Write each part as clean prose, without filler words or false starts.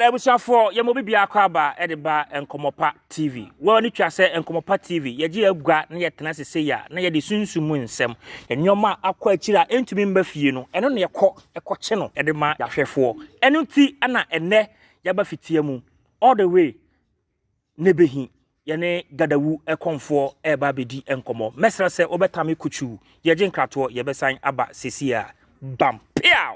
abusuafoɔ, yɛma obi biara aba de ba Nkɔmmɔpa TV. Wɔn ani twa sɛ Nkɔmmɔpa TV, yɛgye agua na yɛtena ase sei a, na yɛde sunsum mu nsɛm, nneɛma a akɔ akyiri a ɛntumi mma fie no, ɛno na yɛkɔ kɔkye no de ma yɛahwɛfoɔ. Ɛno nti na ɛnnɛ yɛaba fitia mu all the way Nebehi, yɛne Gadawu kɔmfoɔ reba abɛdi nkɔmmɔ. Mɛsrɛ sɛ wobɛtame kutuu. Yɛgye nkratoɔ, yɛbɛsan aba seesei ara. Bam! Peaw!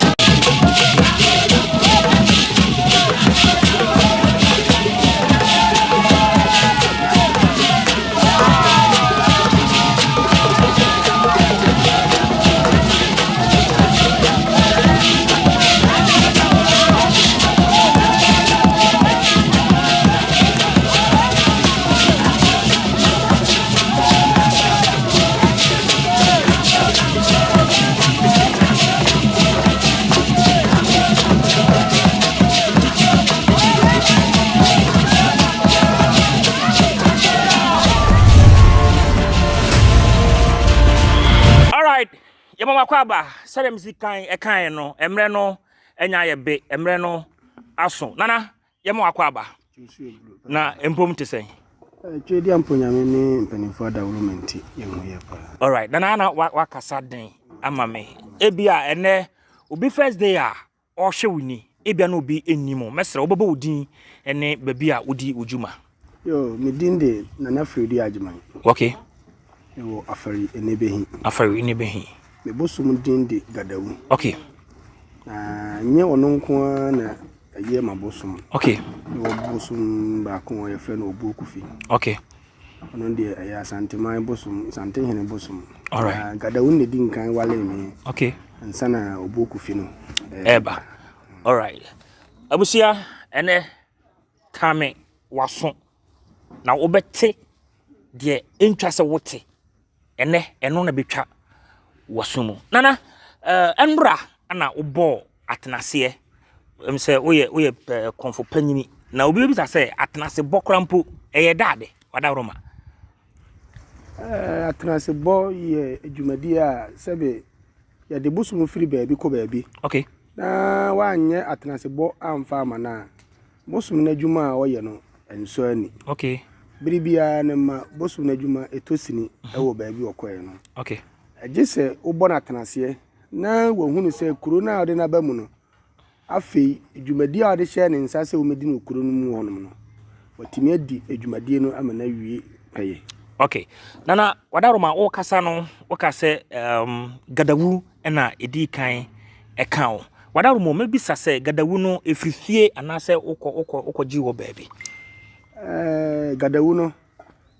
Alright, yɛma makɔ aba sɛdeɛ mesi kan ɛkaeɛ no mmerɛ no anya ayɛ be mmerɛ no aso nana Yɛma wakɔ aba. Na mpom te sɛn? Twɛdi ampo nyame ne mpanimfoɔ adaworo ma nti yɛn ho yɛ paa. Alright, nana na wakasa den ama me. Ebia ɛnɛ obi first day a ɔrehwɛ wo ni, ebia na obi nnim wo. Mɛsrɛ wobɛbɔ wo din ne baabi a wodi wo dwuma. Yo, me din de Nana Fredu Agyeman. Okay. Mewɔ Afari Enebehi. Afari Enebehi. Me bosom din de Gadawu. Okay. Na nyɛ ɔno nko ara na ɛyɛ m'abosom. Okay. Mewɔ bosom baako a yɛfrɛ no Obuo Kofi. Okay. Ɔno deɛ ɛyɛ Asanteman bosom, Asantehene bosom. Alright. Na Gadawu na ɛdi nkan walee me. Okay. Ansa na Obuo Kofi no. Ɛɛba. Alright. Abusua, ɛnɛ kame w'aso na wobɛte deɛ ɛntwa sɛ wote ɛnɛ ɛno na bɛtwa w'aso mu. Nana, ɛnora na wobɔɔ atenaseɛ ɛm sɛ woyɛ woyɛ kɔnfo panyini na obi bɛbisa sɛ atenasebɔ koraa mpo ɛyɛ daade wadaworoma. Atenasebɔ yɛ dwumadie a sɛbe yɛde bosom firi baabi kɔ baabi. Okay. Na woanyɛ atenasebɔ amfa ama no a, Bosom no adwuma a ɔyɛ no nsɔ ani. Okay. Bere biara no ma bosom no adwuma ɛtɔ sini wɔ baabi ɔkɔɛ no. Okay. Ɛgye sɛ wobɔ no atenaseɛ na wahunu sɛ kuro no a ɔde no aba mu no, afei dwumadie a ɔde hyɛɛ ne nsa sɛ wɔmmɛdi no kuro no mu hɔnom no, watumi adi dwumadie no ama no awie pɛyɛ. Okay. Nana Wadaroma, wokasa no, woka sɛ um, Gadawu na ɛdii kan ɛka wo. Wadaroma, mɛbisa sɛ Gadawu no ɛfiri fie anaasɛ wokɔ wokɔ wokɔgye wɔ baabi? Eh, Gadawu no,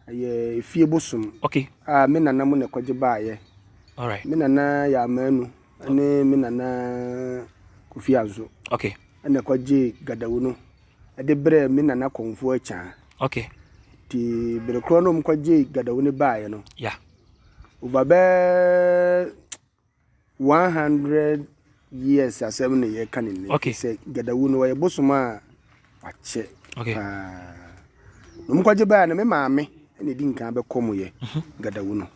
ɛyɛ efie bosom. Okay. A me nana mu na ɛkɔgye baayɛ. Alright. Me nana yɛ Amanu ne me nana Kofi Azo. Okay. Ɛna ɛkɔgye Gadawu no ɛde brɛɛ me nana Kɔmfoɔ Akyaa. Okay. Nti bere korɔ no wɔkɔgye Gadawu no baeɛ no. Yeah. Over bɛɛ 100 years asɛm na yɛka ne nnɛ. Okay. Sɛ Gadawu no ɔyɛ bosom a wakyɛ okay. paa. Na wɔkɔgye baeɛ no me maame na ɛdi nkan bɛkɔ mo yɛ mhm. Gadawu no.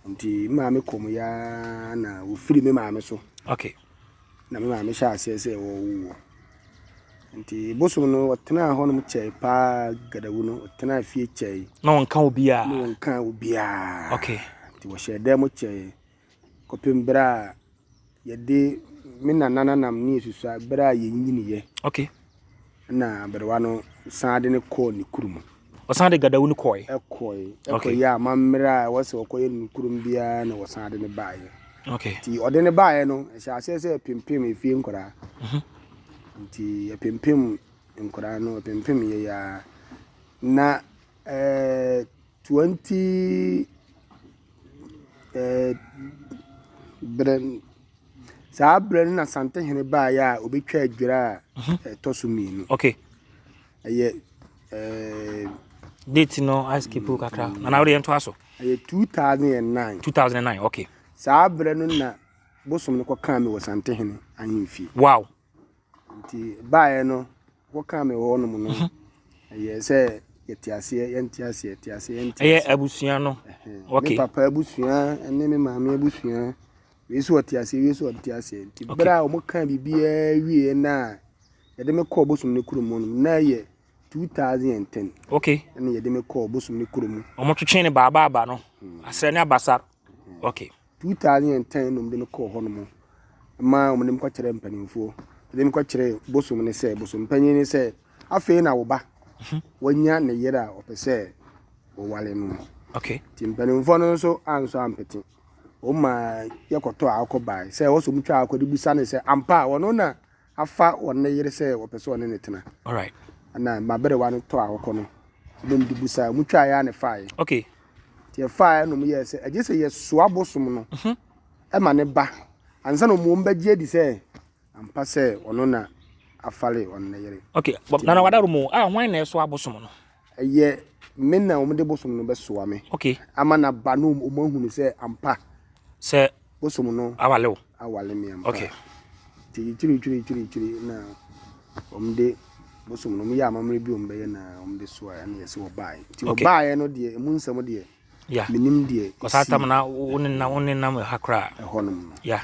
Nti me maame kɔ mo yɛ na wɔfiri me maame so. Okay. Na me maame hyɛ aseɛ sɛ ɔwɔ. Nti bosom no ɔtenaa hɔnom kyɛe paa Gadawu no ɔtenaa fie kyɛe. Na ɔnka obiara. Na ɔnka obiara. Okay. Nti wɔhyɛɛ dan mu kyɛe kɔpem berɛ a yɛde me nana nanam ne yɛsusua berɛ a yɛnyiniiɛ. Okay. Na aberewa no san de no kɔɔ ne kurom. Ɔsan de Gadawu no kɔe. Ɛkɔe. Ɛkɔyɛ amammerɛ a ɛwɔ sɛ ɔkɔyɛ no ne kurom biara na wɔsan de no baeɛ. Okay. Nti ɔde no baeɛ no, ɛhyɛ aseɛ sɛ ɛpempem efie nkwadaa. Mhm. Nti ɛpempem nkwadaa no, ɛpempem yɛ ya. Na ɛɛ 20 ɛɛ berɛ saa berɛ no na Santehene baeɛ a ɔbɛtwa adwira a mhm. ɛtɔ so mmienu. Okay. Ɛyɛ ɛɛ. Date no ice keep kakra. Nana wode yɛntoa so. Ɛyɛ 2009. 2009 okay. Saa berɛ no na bosom no kɔkaa me wɔ Santehene ahemfie. Wow. Nti baeɛ no kɔkaa me wɔ hɔnom no mhm. ɛyɛ sɛ yɛte aseɛ yɛnte aseɛ yɛte aseɛ yɛnte aseɛ. Ɛyɛ abusua no. Okay. Me papa abusua ne me maame abusua wei so ɔte aseɛ wei so ɔte aseɛ nti berɛ a wɔn kaa biribiara wieɛ no a. yɛde me kɔɔ bosom no kurom hɔ nom, na ɛyɛ 2010. Okay. Ɛna yɛde me kɔɔ bosom no kurom. Wɔn twetwe ne baabaaba no, asrɛ ne abasa. Okay. 2010 na wɔde me kɔɔ hɔ nom ma wɔde me kɔkyerɛ mpanimfoɔ. Wɔde me kɔkyerɛ bosom no sɛ, bosom panyin no sɛ, afei na wo ba wanya ne yere a ɔpɛ sɛ wɔware no. Okay. Nti mpanimfoɔ no nso ansɔ ampete. Wɔn maa yɛkɔtɔɔ akokɔ bae sɛ ɛwɔ sɛ wɔtwa akokɔ de bisa no sɛ ampa a ɔno na afa wɔn yere sɛ wɔpɛ sɛ ɔne no tena. Alright. Ɛna maberewa no tɔɔ akokɔ no na wɔde busae. Wɔtwaeɛ ara na ɛfaeɛ. Okay. Nti ɛfaeɛ na wɔyɛɛ sɛ ɛgye sɛ yɛsoa bosom no ma ne ba ansa na wɔn bɛgye adi sɛ Ampa sɛ ɔno na afare ɔno ne yere. Ok, Nana Wadaro mu a hwan na ɛsoa abosom no? Ɛyɛ me na wɔn de bosom no bɛsoa me. Ok. Ama na ba no wɔn ahunu sɛ ampa. Sɛ. Bosom no. Awale wo. Awale me ampa. Ok. Nti kyiri kyiri kyiri kyiri na wɔn de bosom no wɔn yɛ amammerɛ bi wɔn bɛyɛ na wɔn de soa ɛna yɛsɛ wɔbaeɛ. Nti wɔbaeɛ no deɛ emu nsɛm deɛ. Yeah. Menim deɛ ɛsii. Ɔsaa tam na wo ne nam wo ne nam ha koraa. Ɛhɔ nom no. Yeah.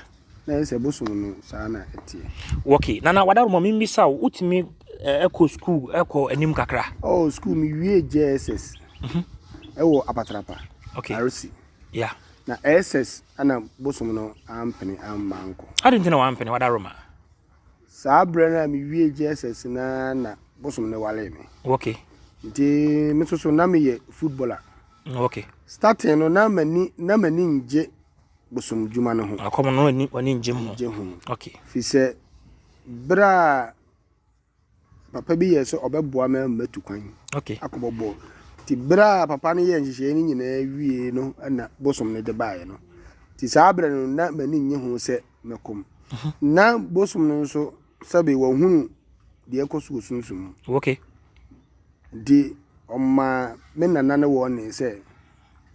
Na ɛyɛ sɛ bosom no saa na ɛteɛ. Okay. Nana Wadaroma membisa wo wotumi ɛkɔ school ɛkɔ anim kakra? Oh school me wie JSS. Mhm. Ɛwɔ Apatrapa. Okay. RC. Yeah. Na SS ɛna bosom no ampene amma ankɔ. Adɛn nti na wampene Wadaroma? Saa berɛ no a mewie JSS no ara na bosom no waree me. Okay. Nti me nso so na meyɛ footballer. Okay. Starting no na m'ani na m'ani ngye bosom dwuma no ho. Akɔm no w'ani w'ani ngye ho. Ngye ho. Okay. Fi sɛ berɛ a papa bi yɛ sɛ ɔbɛboa me ama matu kwan. Okay. Akɔbɔ bɔɔl. Nti berɛ a papa no yɛɛ nhyehyɛeɛ no nyinaa wie no na bosom no de baeɛ no. Nti saa berɛ no na m'ani nnye ho sɛ mɛkɔ mu. Na bosom no nso sɛbe wɔhunu deɛ ɛkɔ so wɔ sunsum mu. Okay. Nti ɔmaa me nana ne wɔn ne sɛ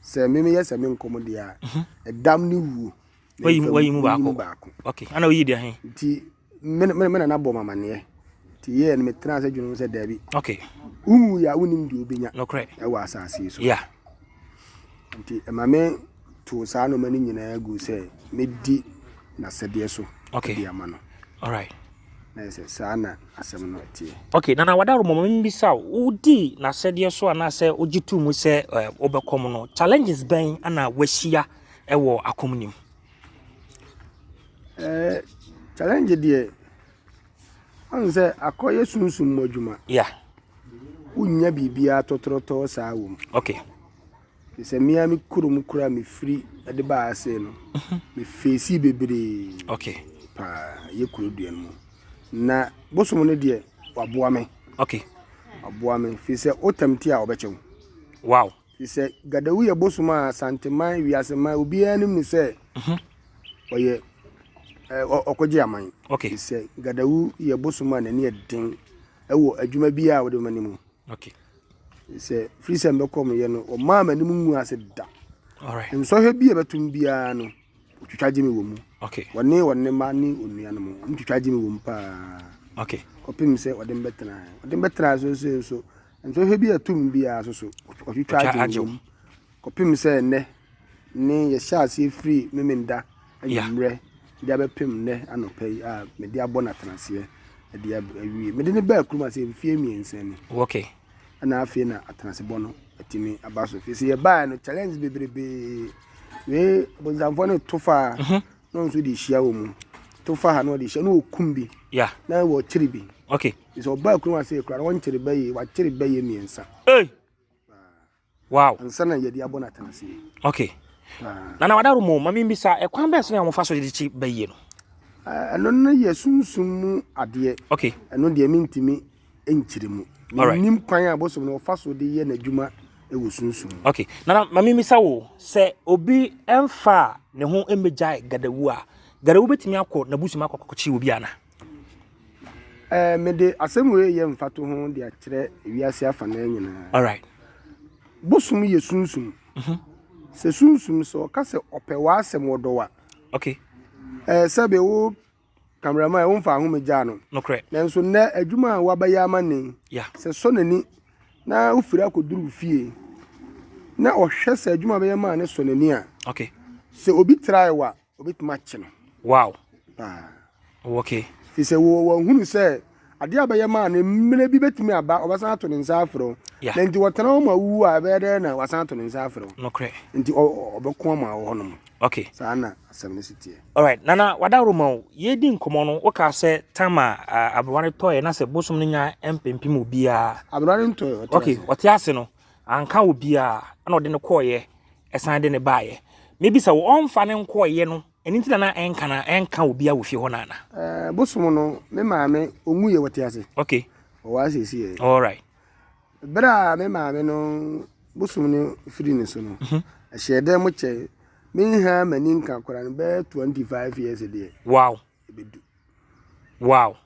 sɛ me meyɛ sɛ menkɔ mu deɛ a mhm. ɛdam ne wuo. Wayi mu baako. Okay. Ana oyi deɛ he? Nti me me nana bɔ me amaneɛ. Nti yɛɛ no metenaa ase dwene ho sɛ daabi. Okay. Wonwui a wonnim deɛ wobɛnya. Nokorɛ. Ɛwɔ asase yi so. Yeah. Nti ɛma me too saa nnoɔma no nyinaa guu sɛ mɛdi n'asɛdeɛ so okay. de ama no. Alright. Na yɛ sɛ saa na asɛm no ɛteɛ. Okay, Nana Wadaro mama mbisa wo, wodi n'asɛdeɛ so anaasɛ wogye too mu sɛ wobɛkɔm no, challenges bɛn ana wahyia ɛwɔ akɔm no mu? Eh, challenge deɛ, ɔn sɛ akɔyɛ sunsum mu adwuma. Yeah. Wonnya biribiara tɔtrɔtɔɔ saa wɔ mu. Okay. Te sɛ mmea me kurom kora mefiri de baa ase no, mhm. mefeesi bebree. Okay. Paa, yɛ kuro dua no mu. Na bosom no deɛ, waboa me. Okay. Waboa me, firi sɛ wotam ti a ɔbɛkyɛ wo. Wow. Firi sɛ Gadawu yɛ bosom a Asanteman, wiaseman, obiara nim no sɛ ɔyɛ ɔkɔgye aman. Okay. Firi sɛ Gadawu yɛ bosom a n'ani yɛ den wɔ adwuma biara a wɔde bɛma no mu. Okay. Firi sɛ firi sɛ mbɛkɔ mo yɛ no, ɔmaa m'anim ngu ase da. Alright. Nsɔhwɛ bi a ɛbɛtom biara no, ɔtwitwa gye me wɔ mu. Okay. Wɔne wɔn mma ne onuanom, wɔtwitwa gye me wɔ mu paa. Okay. Kɔpem sɛ ɔde me bɛtena. Ɔde me bɛtena so nso nso Nsɔhwɛ bi a ɛto mu biara nso so, ɔtwitwa agye wɔ mu kɔpem sɛ nnɛ ne yɛhyɛ aseɛ firi Memenda anwummerɛ de abɛpem nnɛ anɔpa yi a mede abɔ no atenaseɛ de awie. Mede no baa kurom ase mfeɛ mmiɛnsa ni. Okay. Ɛna afei na atenasebɔ no atumi aba so. Firi sɛ yɛbaeɛ no challenge bebrebee wei abonsamfoɔ no to faa mhm. na ɔno nso de hyia wɔ mu to fa ha na ɔde hyia na ɔkum bi yeah. na wɔkyere bi okay. sɛ ɔbaa kurom ase kora na wɔnkyere bɛyɛ wakyere bɛyɛ mmiɛnsa hey. wow ansa na yɛde abɔ no atenase okay na na wadaro mu ma membisa ɛkwan bɛn so na wɔfa so de kyi bɛyie no ɛno no yɛ sunsum mu adeɛ okay ɛno deɛ mentumi nkyerɛ mu. Mennim kwan a bosom no ɔfa so de yɛ n'adwuma wɔ sunsum mu. Okay. Nana, ma memmisa wo, sɛ obi mfa ne ho mmegyae Gadawu a, Gadawu bɛtumi akɔ n'abusua akɔ akɔkye obi ana? Eh, mede asɛm wei yɛ mfatoho de akyerɛ wiase afanaa nyinaa. Alright. Bosom yɛ sunsum. Mm -hmm. Sɛ sunsum sɛ ɔka sɛ ɔpɛ w'asɛm ɔdɔ wa. Okay. Eh, sɛbe wo Cameraman, womfa ahome gyaa no. Nokorɛ. Nanso nnɛ, adwuma a woabɛyɛ ama no yi, Yeah. sɛ sɔ n'ani na wofiri akɔduru wo fie na ɔhwɛ sɛ adwuma a bɛyɛ maa no sɔ n'ani a, Okay. sɛ obi trae wo a, obɛtumi akye no Wow. paa. Okay. Firi sɛ wɔ wɔahunu sɛ Adeɛ a ɔbɛyɛ maa no, mmerɛ bi bɛtumi aba, ɔbɛsan ato ne nsa afrɛ wo. Yeah. Na nti wɔtena hɔ ma wowu a, ɛbɛyɛ dɛn na wasan ato ne nsa afrɛ wo? Nokorɛ. Nti ɔbɛko ama wɔ hɔnom. Okay. Saa na asɛm no si teɛ. Alright, Nana Wadaroma o, yɛredi nkɔmmɔ no, wokaa sɛ tam a aberewa no tɔeɛ na sɛ bosom no nya mpempem obiara. Aberewa no ntɔeɛ, ɔte Okay, ase. ɔte ase no, anka obiara, ɛna ɔde no kɔeɛ, ɛsan de no baeɛ. Mebisa wo, ɔmfa no nkɔeɛ no, ɛno nti na na ɛnka na ɛnka obiara wɔ fie hɔ no ana? Ɛɛ, bosom no, me maame, ɔnwuiɛ, ɔte ase. Okay. Ɔwɔ ase seesei. Alright. Berɛ a me maame no, bosom no firi ne so no, ɛhyɛɛ dɛn mo kyɛe. Menhaa m'ani nka koraa no, bɛyɛ 25 years deɛ. Wow. Ɛbɛdu. Wow.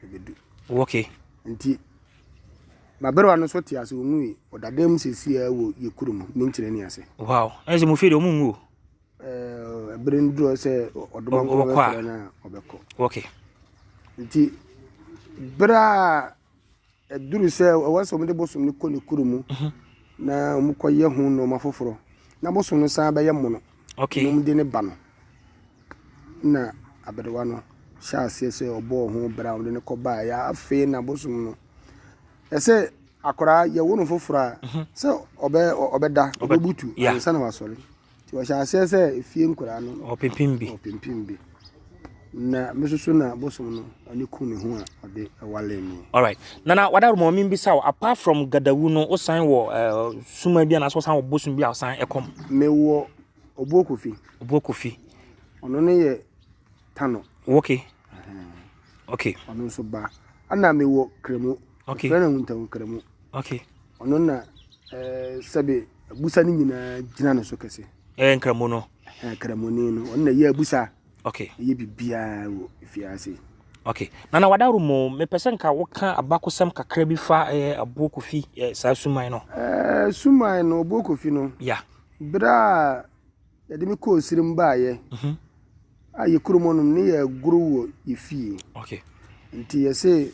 Ɛbɛdu. Okay. Nti, m'aberewa no nso te ase, ɔnwui. Ɔda dɛm seesei ara wɔ yɛ kurom, ne nkyerɛni ase. Wow. Na sɛ mo fie deɛ ɔmo nwu o? Ɛɛ, bere no duru sɛ ɔdoma nkɔ bɛfrɛ no a, ɔbɛkɔ. Okay. Nti, bere a ɛduru sɛ ɛwɔ sɛ wɔde bosom no kɔ ne kuro mu mhm. na wɔkɔyɛ ho nneɛma foforɔ na bosom no san bɛyɛ mono okay. na wɔde ne ba no na aberewa no hyɛ aseɛ sɛ ɔbɔɔ ho bra wɔde no kɔbaeɛ afei na bosom no ɛsɛ akwaraa yɛwo no foforɔ a mhm. sɛ ɔbɛ ɔbɛda ɔbɛbutu ansa na wasɔre Nti ɔhyɛ aseɛ sɛ efie nkwadaa no. Ɔpempem bi. Ɔpempem bi. Na me nso so na bosom no ɔne ku me ho a ɔde walee me. Alright. Nana Wadaroma ma bisa wo apart from Gadawu no wosan wɔ uh, suma bi anaasɛ wosan wɔ bosom bi a wosan ɛkɔm? Mewɔ Obuo Kofi. Obuo Kofi. Ɔno ne yɛ Tano. Okay. Okay. Ɔno nso ba. Ɛna mewɔ Kremo. Okay. Yɛfrɛ no Ahuntahu Kremo. Okay. Ɔno na ɛɛ sɛbe abusa no nyinaa gyina ne so kɛse. Ɛyɛ Nkramo no. Ɛɛ Kramoni no. Ɔno na ɛyɛ abusa. Okay. Ɛyɛ biribiara wɔ efiase. Okay. Nana Wadaro mo, mepɛ sɛ nka woka abakosɛm kakra bi fa ɛyɛ Abuo Kofi ɛɛ saa suman no. Ɛɛ suman no, Obuo Kofi no. Yeah. Berɛ a yɛde me kɔɔ sirim baeɛ mhm. a yɛ kurom hɔnom ne yɛ agoro wɔ yɛ fie. Okay. Nti yɛse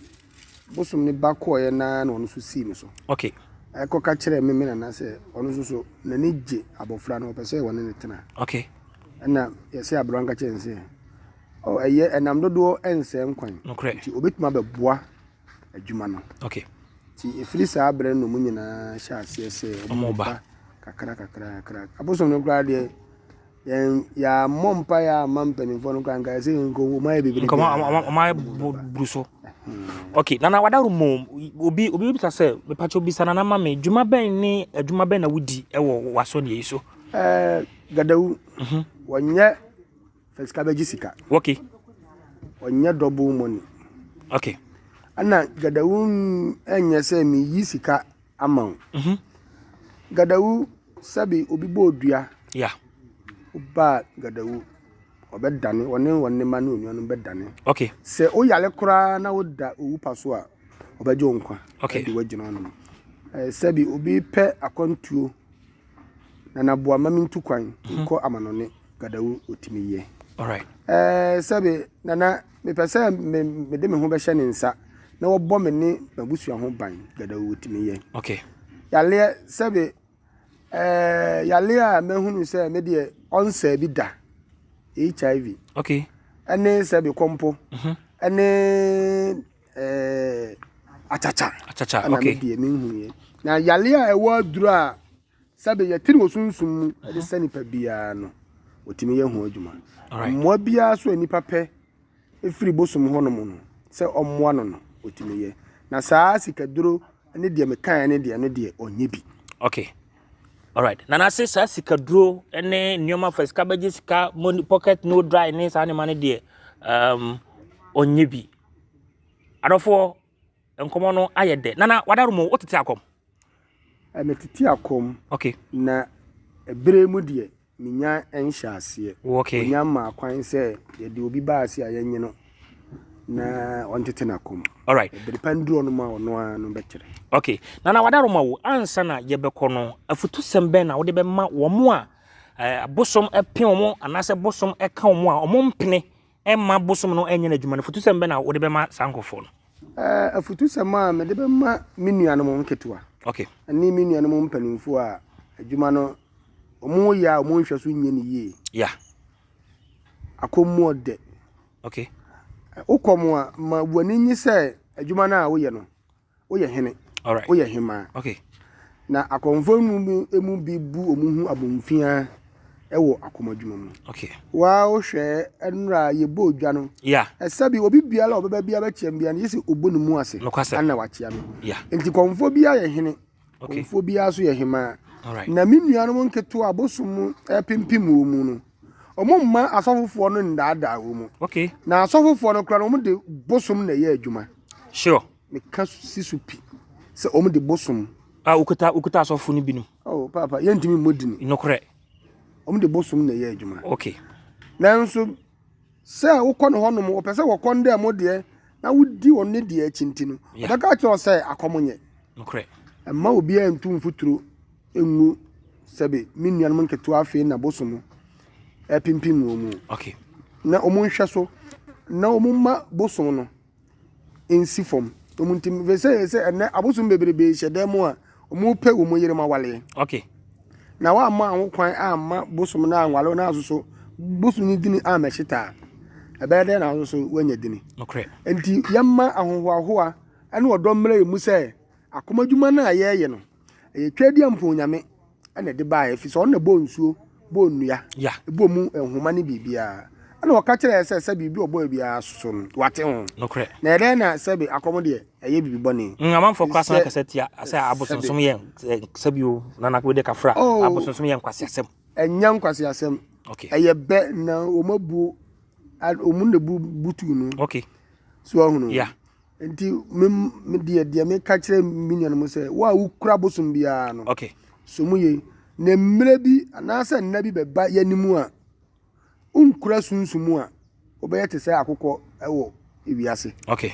bosom ne ba kɔɔeɛ naa na ɔno nso sii me so. Okay. Ɛkɔka kyerɛɛ me me nana sɛ ɔno nso so n'ani gye abɔfra no ɔpɛ sɛ wɔne no tena. Okay. Ɛna yɛse aberewa nka kyerɛ no sɛ oh, ɛyɛ ɛnam dodoɔ ɛnsɛe nkwan. Nokorɛ. Nti obɛtumi abɛboa adwuma no. Okay. Nti ɛfiri saa berɛ no mu nyinaa hyɛ aseɛ sɛ ɔmo ba kakra kakra kakra. Abosom no koraa deɛ yɛn yɛammɔ mpaeɛ amma mpanimfoɔ no koraa nka ɛsɛ nka wɔn ayɛ bebree. Nka wɔn ayɛ buru so. Okay, nana wadaro mo obi obi bisa sɛ mepakyɛ bisa nana ma me dwuma bɛn ne adwuma bɛn na wodi ɛwɔ w'asɔneɛ yi so. Ɛɛ gadawu. Mhm. Wɔnyɛ Fa sika bɛgye sika. Okay. Ɔnyɛ double money. Okay. Ɛna gadawu nyɛ sɛ meyi sika ama wo. Mm -hmm. Gadawu sɛbi obi bɔ odua. Yeah. Wobaa gadawu ɔbɛdane ɔne wɔn ne ma ne onuanom bɛdane. Okay. Sɛ woyare koraa na woda owu pa so a ɔbɛgye wo nkwa. Okay. Ɛde wagyina hɔnom. Sɛbi obi pɛ akwantuo Nana boa ma mentu kwan nkɔ amanɔne Gadawu otumi yɛ. Alright. Ɛɛ sɛbe Nana mepɛ sɛ me mede me ho bɛhyɛ ne nsa na wɔbɔ me ne m'abusua ho ban Gadawu otumi yɛ. Okay. Yaleɛ sɛbe ɛɛ yaleɛ a mahunu sɛ me deɛ ɔnsɛɛ bi da HIV. Okay. Ɛne sɛbe kɔmpo. Mhm. Ɛne ɛɛ akyakya. Akyakya, ɛna okay. me deɛ menhuiɛ. Na yale a ɛwɔ aduro a sɛbe yɛte no wɔ sunsum mu de sɛ nipa biara no, wɔtumi yɛ ho adwuma. Alright. Mmoa biara so a nipa pɛ firi bosom hɔnom no sɛ ɔmmoa no no, wɔtumi yɛ. Na saa sikaduro ne deɛ mekaeɛ ne deɛ no deɛ ɔnyɛ bi. Okay. Alright. Nana se saa sikaduro ne nneɛma fa sika bɛgye sika money pocket no dry ne saa nneɛma no deɛ um, ɔnyɛ bi. Adɔfoɔ, nkɔmmɔ no ayɛ dɛ. Nana, wadaro mu, wotete akɔm? Eh, metete akɔm. Okay. Na ɛberɛ mu deɛ, menya nhyɛ aseɛ. Okay. Wɔnya mmaa kwan sɛ yɛde obi ba ase a yɛnye no na ɔntete n'akɔm. Alright. Ɛbere pa nduru ɔnom a ɔno ara no bɛkyerɛ. Okay. Nana, wadaro ma wo, ansa na yɛbɛkɔ no, afutusɛm bɛn na wode bɛma wɔn a eh, bosom pe wɔn anaasɛ bosom ka wɔn a wɔn mpene mma bosom no nyɛ n'adwuma no, afutusɛm bɛn na wode bɛma saa nkurɔfoɔ no? Ɛɛ, afutusɛm a mede bɛma me nuanom nketewa okay. ne me nuanom mpanimfoɔ a adwuma no wɔyɛ a wɔnhwɛ so nyɛ no yie. Yeah. Akɔmmuɔ dɛ. Okay. Wokɔ mu a, ma w'ani nye sɛ adwuma no a woyɛ no, woyɛ hene, woyɛ hemaa. Okay. Na akɔmfoɔ mu bi mu bi bu wɔn ho abomfiaa wɔ akɔmadwuma mu. Okay. Waa wohwɛ nnora a yɛbɔ dwa no. Yeah. Ɛsɛ bi obi biara a ɔbɛba biara bɛkyia me biara no, yɛ sɛ ɔbɔ ne mu ase. Nokwasɛm. Ana wakyia me. Yeah. Nti kɔmfoɔ biara yɛ hene. Okay. Kɔmfoɔ biara nso yɛ hemaa. Alright. Na me nuanom nketewa a abosom repempem wɔn mu no, wɔn mma asɔfofoɔ no nnaadaa wɔn mu. Okay. Na asɔfofoɔ no koraa no, wɔn de bosom na ɛyɛ adwuma. Sure. Meka si so pi sɛ wɔn de bosom. A wokuta wokuta asɔfo no binom. Oh, paapa, yɛntumi mmɔ dini. Nokorɛ. Wɔn de bosom na ɛyɛ adwuma. Okay. Nanso sɛ wokɔ ne hɔnom, wɔpɛ sɛ wɔkɔn dɛ mo deɛ na wodi wɔn ne deɛ akyi nti no, wɔbɛka akyerɛ wo sɛ akɔm nyɛ. Nokorɛ. Mma obiara ntu mfuturo ngu sɛbe me nuanom nketewa afei na bosom repimpim wɔn mu. Okay. Na wɔn nhwɛ so na wɔn mma bosom no nsi fam. Wɔn nti mfe sɛ sɛ ɛnɛ abosom bebrebe hyɛ dan mu a wɔn pɛ wɔn yere ma waleɛ. Okay. Na wɔamma ho kwan amma bosom no anwale na asoso bosom no dini ammɛhyeta a, ɛbɛyɛ dɛn na asoso woanya dini? Nokorɛ. Nti yɛmma ahohoahoa ne ɔdɔ mmra yɛn mu sɛ akoma adwuma no a yɛreyɛ no, ɛyɛ Tweaduampɔn Onyame na ɛde baeɛ, ɛfiri sɛ ɔno na ɛbɔɔ nsuo, bɔɔ nnua, ɛbɔɔ mu nhoma ne biribiara. Ɛna ɔka kyerɛɛ sɛ sɛ biribi a ɔbɔɔ biara soso no, wate ho. Nokorɛ. Na ɛdɛn na sɛbe akɔm deɛ ɛyɛ biribi bɔne. Amanfoɔ koraa san kasa tia sɛ abosonsom yɛ sɛbi o, nana wei de kafra, Oh. abosonsom yɛ nkwaseasɛm. Ɛnyɛ nkwaseasɛm. Okay. Ɛyɛ bɛ na wɔn abu, wɔn na bu butu no. Okay. So ahunu. Yeah. Nti me me deɛ deɛ meka kyerɛ me nuanom sɛ wo a wokura bosom biara no. Okay. So mu yie na mmerɛ bi anaasɛ nna bi bɛba yɛn a wonkura sunsum a wobɛyɛ te sɛ akokɔ wɔ ewiase. Okay.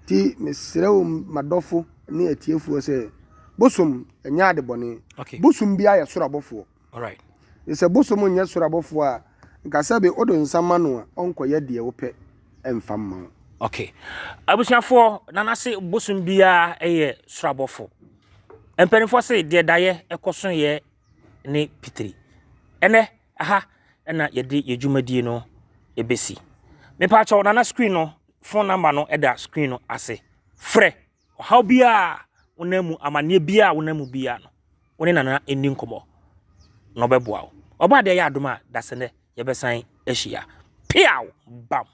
Nti mesrɛ wo m'adɔfo ne atiefoɔ sɛ bosom ɛnyɛ ade bɔne. Okay. Bosom biara yɛ soro abɔfoɔ. Alright. Sɛ bosom nyɛ soro abɔfoɔ a, nka sɛbe wode nsa ma no a, ɔnkɔyɛ deɛ wopɛ mfa mma wo. Okay. Abusuafoɔ, nanase bosom biara yɛ soro abɔfo. Mpanimfoɔ se deɛ daeɛ ɛkɔsoeɛ ne pitiri. Ɛnɛ, aha ɛna yɛde yɛ dwumadie no ɛbɛsi. Mepaakyɛw, nana screen no, phone number no ɛda screen no ase. Frɛ ɔhaw biara a wonam mu, amanneɛ biara a wonam mu biara no, wo ne Nana nni nkɔmmɔ na ɔbɛboa wo. Ɔbɔ adeɛ yɛ adom a, dasɛnɛ yɛbɛsan ahyia. Peaw! Bam!